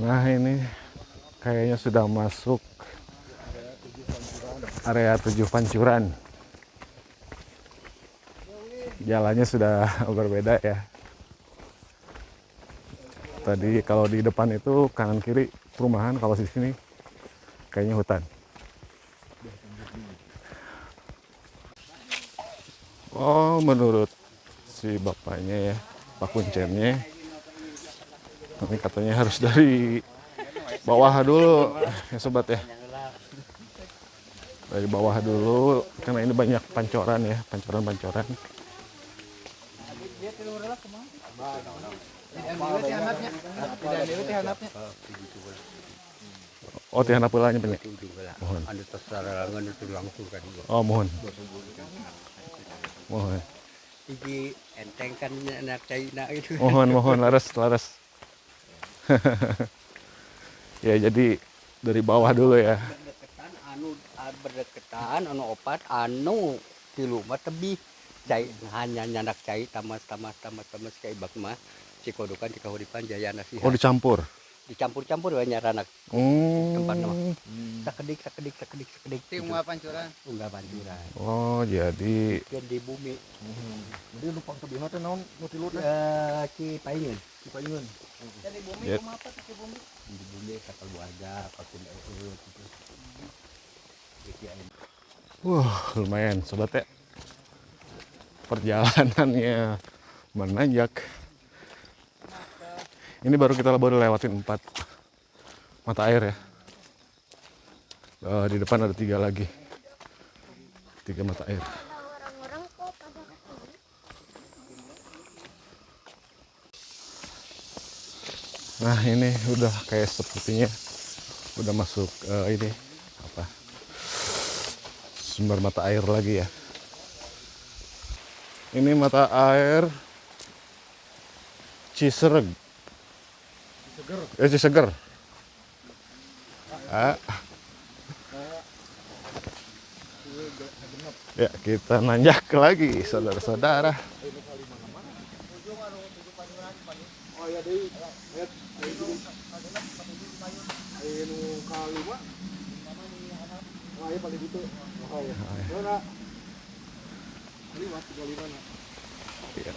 Nah, ini kayaknya sudah masuk area 7 Pancuran. Jalannya sudah berbeda ya. Tadi kalau di depan itu kanan kiri perumahan, kalau di sini kayaknya hutan. Oh, menurut si bapaknya ya, Pak Kuncennya, ini katanya harus dari bawah dulu ya sobat ya. Dari bawah dulu karena ini banyak pancoran ya, pancoran-pancoran. Oh, tihanap heula nya punya. Mohon. Oh, mohon. Mohon. Hiji enteng kan anak caina itu. Mohon, mohon, laras, laras. Ya, jadi dari bawah dulu ya. Berdekatan anu berdekatan anu opat anu tilu mah tebih. Cai hanya nyandak cai tamas tamas tamas tamas ka ibak mah Cikodokan Cikahuripan Jaya Nasihat. Oh, dicampur. Dicampur-campur we nyaranak. Tempat mah. Sakedik sakedik sakedik sakedik. Ti unggal pancuran. Unggal pancuran. Oh, jadi Keun di bumi. Jadi nu pangtebihna teh naon nu tilu teh? Ki Paingeun. Ki Paingeun. Jadi bumi Ya. kumaha teh ki bumi? Di bumi ka keluarga pakai gitu. Wah, lumayan sobat ya. Perjalanannya menanjak. Ini baru kita baru lewatin 4 mata air ya. Di depan ada 3 lagi. 3 mata air. Orang-orang kok pada kesini? Nah, ini udah kayak sepertinya udah masuk ini apa? Sumber mata air lagi ya. Ini mata air Cisereg. Ciseger. Ciseger. Ah. Ya, kita nanjak lagi, saudara-saudara. Oh ya deui. Lihat aya nu kalima. Oh, aya paling gitu. Oh ya. Lima, 35 na. Iya.